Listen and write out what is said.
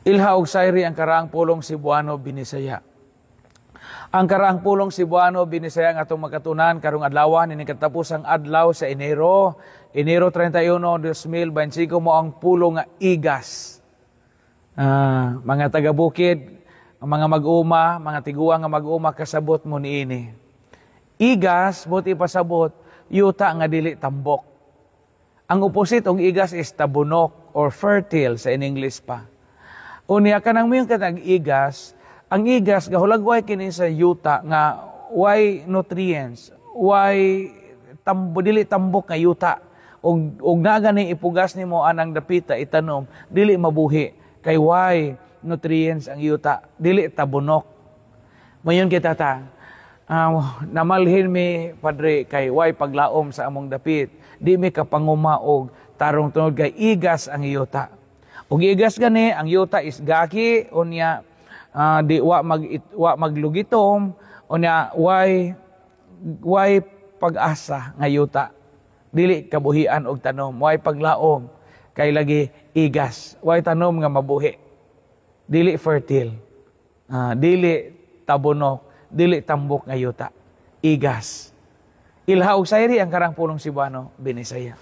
Ilha og sayri ang karaang pulong Cebuano Binisaya. Ang karaang pulong Cebuano Binisaya nga atong makatunan karong adlaw nining katapusang adlaw sa Enero, Enero 31, 2025, mao ang pulong nga igas. Mga taga-bukid, ang mga mag-uma, mga tiguang nga mag-uma, kasabot mo niini. Igas, buot ipasabot, yuta nga dili tambok. Ang opposite og igas is tabunok or fertile sa in English pa. Unya kanang moingon katag igas, ang igas gahulagway kini sa yuta nga way nutrients, way tambo, dili tambok nga yuta. Og naa gani ipugas nimo anang dapita itanom, dili mabuhi kay way nutrients ang yuta, dili tabunok. Mayon kita ta. Namalhin mi, Padre, kay way paglaom sa among dapit. Di mi kapanguma og tarong tungod kay igas ang yuta. Ug igas gani ang yuta is gaki, unya di wa maglugitom, unya way pag-asa nga yuta. Dili kabuhian og tanom, way paglaom kay lagi igas, way tanom nga mabuhi. Dili fertile. Dili tabunok, dili tambok nga yuta. Igas. Ilha og sayri ang karaang pulong Cebuano, Binisaya.